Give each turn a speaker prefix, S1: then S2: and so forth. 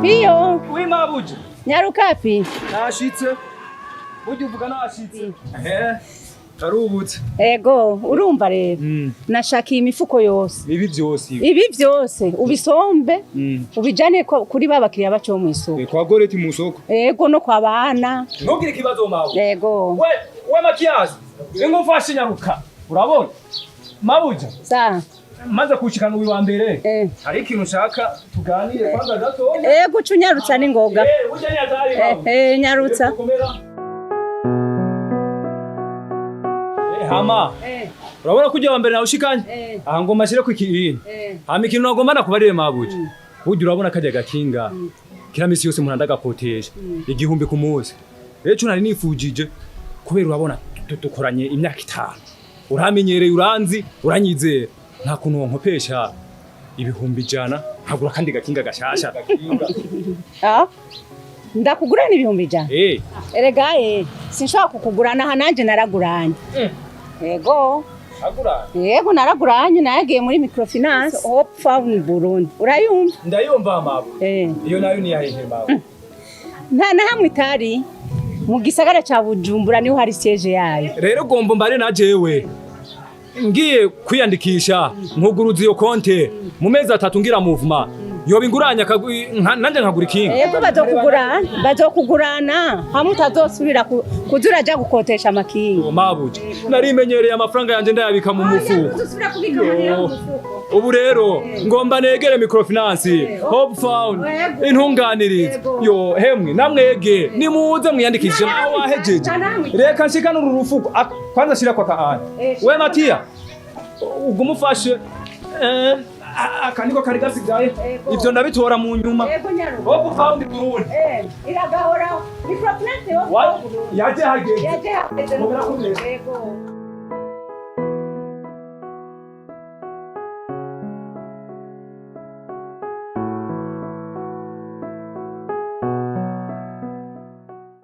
S1: Piyo.
S2: Oui, mabuja.
S1: Nyaruka pi.
S2: Nashitse. Burya uvuga nashitse. Eh. Karubutse.
S1: Ego, urumva rero. Nashakiye imifuko yose.
S2: Ibi byose.
S1: Ibi byose ubisombe, ubijane kuri ba bakiriya bacu bo mw'isoko.
S2: Kwa Goreti mu soko.
S1: Ego, no kwa bana.
S2: Ntugire ikibazo, mabuja.
S1: Ego.
S2: We Makiyazi. Ingo mfashe, nyaruka. Urabona? Mabuja.
S1: Sa.
S2: Maze kushikana uyu wa mbere.
S1: Eh.
S2: Hari ikintu nshaka tuganire kwanza gato.
S1: Ego, ucunyarutsa n'ingoga.
S2: Eh, burya ni hatari, mabuja.
S1: Eh, nyarutsa.
S2: Eh, hama.
S1: Eh.
S2: Urabona ko ujya wa mbere nawe ushikanye?
S1: Eh.
S2: Aha ngomba ashyire ku ikibindi.
S1: Eh.
S2: Hama ikintu nagomba nakubarire, mabuja. Burya urabona kajya gakinga. Kila misi yose umuntu ndagakotesha 1000 ku munsi. Rero ico nari nifujije, kubera urabona dukoranye imyaka 5. Uramenyereye, uranzi, uranyizera. Nta kuntu wonkopesha 100,000 nkagura kandi gakinga gashasha. Gakinga.
S1: Ah. Ndakugurana 100,000?
S2: Eh.
S1: Erega sinshobora kukugurana, aha nanje naraguranye. Ego.
S2: Agura.
S1: Yego, naraguranye, nayagiye muri microfinance Hope Found Burundi. Urayumva?
S2: Ndayumva, mabu.
S1: Eh.
S2: Iyo nayo ni yahehe, mabu?
S1: Nta na hamwe itari. Mu gisagara ca Bujumbura niho hari siège yayo.
S2: Rero gombo mbare na jewe ngiye kwiyandikisha nkuguruza iyo konte mu mezi 3, ngira movement yoba inguranya nanje nkagura ikinga.
S1: Yego, bazokugurana, bazokugurana hamwe utazosubira kuza uraja gukotesha amakinga.
S2: Mabuja, narimenyereye amafaranga yanje ndayabika mu mufuko.
S1: Uzosubira kubika amahera mu mufuko.
S2: Ubu rero ngomba negere microfinance Hope Found
S1: Yego.
S2: intunganiriza.
S1: Yego.
S2: Yo hemwe, namwege nimuze mwiyandikishe aho wahejeje. Reka nshikane uru rufuko. Kwanza shira kwa kaani.
S1: Eh.
S2: We Matiya, ugumufashe, aka niko kari gasigaye.
S1: Yego.
S2: Ivyo ndabitora mu nyuma.
S1: Yego, nyaruka.
S2: Hope Found Burundi.
S1: Eh, iragahora microfinance Hope Found Burundi.
S2: Yaje hageze.
S1: Yaje hageze.
S2: Mubera kumeza.
S1: Yego.